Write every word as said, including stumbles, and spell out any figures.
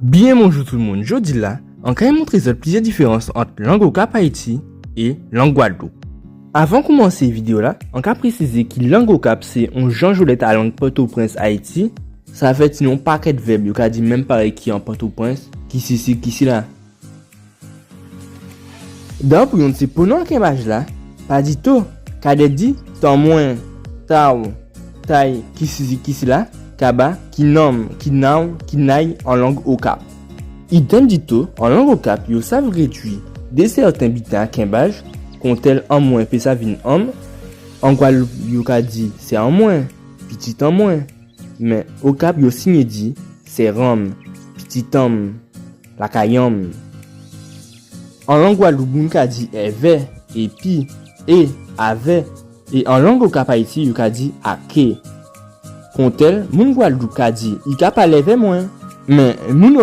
Byen bonjou tout moun. Jòdi-la, an kay montré zòt plizyè diférans ant lang Okap Ayiti é lang Gwadloup. Avan koumansé vidéo-la, an ka présizé ki lang Okap sé on jan jolèt a lang Pòtoprens, Ayiti. Sa fè tini on pakèt vèb yo ka di menm parèy ki an Pòtoprens, kisisi, kisila. Dabò pou yonn sé pwonon a kenbaj-la, pa di to, kadè di, tan mwen, ta'w, ta'y, kisisi, kisila, kaba, kinanm, kina'w, kina'y an lang Okap. Idèm dito, an lang Okap, yo sav rédui dé sèten biten a kenbaj, kontèl an mwen pé sa vin anm, an Gwadloup yo ka di sè an mwen, pitit an mwen. Mé Okap yo sinyé di sè anm, pitit anm, lakay anm. An lang Gwadloup moun ka di èvè, épi, é, avè. É an lang Okap Ayiti yo ka di aké. Kontèl, moun Gwadloup ka di i ka palé èvè mwen. Mé moun